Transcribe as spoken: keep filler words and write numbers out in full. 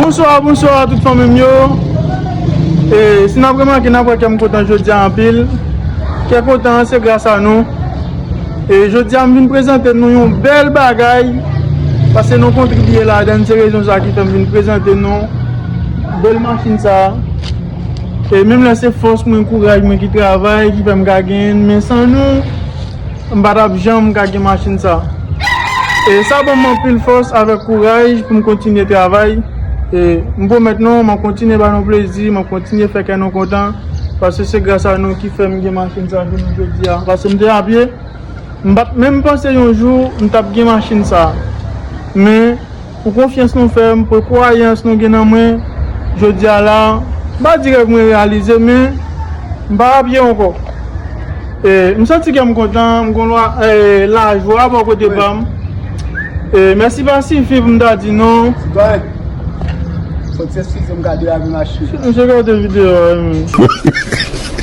Bonswa, bonswa tout fanmi m yo. E, si n ap remake, n ap wè kè m kontan jodi a anpil. Kè kontan an se gras a nou. E jodi a m vin prezante nou yon bèl bagay, paske nou kontribye ladan, se rezon sa ki fè m vin prezante nou bèl machin sa. E menm lè se fòs mwen, kouraj mwen ki travay, ki fè m ka genyen l, men san nou, m pa t ap janm ka gen machin sa. E sa ban m anpil fòs avèk kouraj pou m kontinye travay. E m pwomèt nou, m ap kontinye ba nou plezi, m ap kontinye fè kè nou kontan, paske se gras a nou ki fè m gen machin sa jounen jodi a. Paske m te a pye, m pa t menm panse yon jou m t ap gen machin sa. Men, pou konfyans nou fè m, pou kwayans nou gen nan mwen, jodi a la, m pa di rèv mwen reyalize, men m pa a pye ankò. E, m santi kè m kontan, m gon lwa, e, lajwa bò kote pa m. E, mèsi pa sifi pou m ta di non. Sitwayen, fò w ti eskize m gade lavi machin. Misye gade videyo a, wi.